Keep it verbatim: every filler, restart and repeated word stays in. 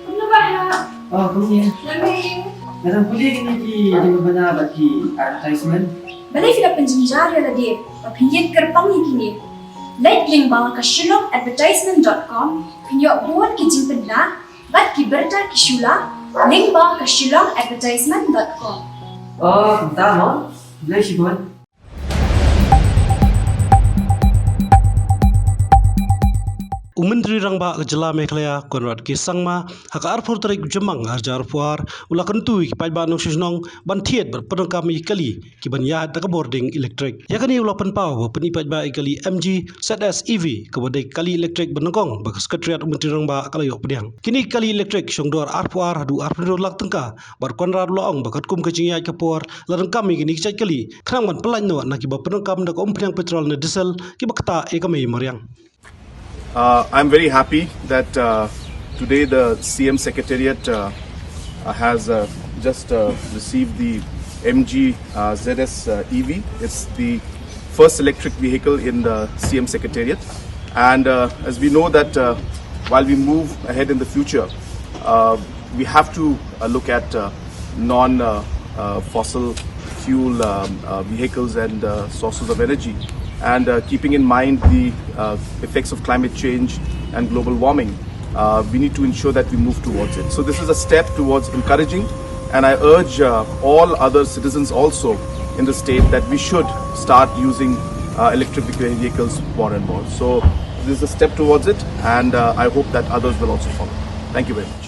Kumno ba ha? Oh, kumne. Nga dang pule kine ki jingpynbna bad ki advertisement. Balei phi la pynjynjar ïa lade ba phin ïeng kyrpang ïa kine? Leit lyngba ka shillong advertisement dot com, phin ïoh bun ki jingpynbna bad ki bynta ki shula lyngba ka shillong advertisement dot com. Oh, kumta mo? Balei shibun? U Myntri Rangbah ka Jylla Meghalaya, Conrad K Sangma, ha ka arphew tarik u Jymmang arhajar arphew ar, u la kyntu ïa ki paidbah nongshong shnong ban thied bad pyndonkam ïa ki kali kiban ïaid da ka bording elektrik. Ïa kane u la pynpaw ba pyni paidbah ïa ki kali M G Z S E V, kaba dei ka kali elektrik ba nyngkong ba ka Secretariat u Myntri Rangbah ka la ïoh pdiang. Kine ki kali elektrik shong dor arphew ar haduh arphew hynriew lak tyngka, bad Conrad u la ong ba katkum ka jingïaid ka por la donkam ïa kine ki jait kali khnang ban pyllait noh na kiba pyndonkam da ka umphniang petrol ne diesel, kiba ktah ïa ka mei mariang. Uh, I'm very happy that uh, today the C M Secretariat uh, uh, has uh, just uh, received the M G uh, Z S uh, E V. It's the first electric vehicle in the C M Secretariat. And uh, as we know that uh, while we move ahead in the future, uh, we have to uh, look at uh, non uh, uh, fossil fuel um, uh, vehicles and uh, sources of energy. And uh, keeping in mind the uh, effects of climate change and global warming, uh, we need to ensure that we move towards it. So, this is a step towards encouraging, and I urge uh, all other citizens also in the state that we should start using uh, electric vehicles more and more. So, this is a step towards it, and uh, I hope that others will also follow. Thank you very much.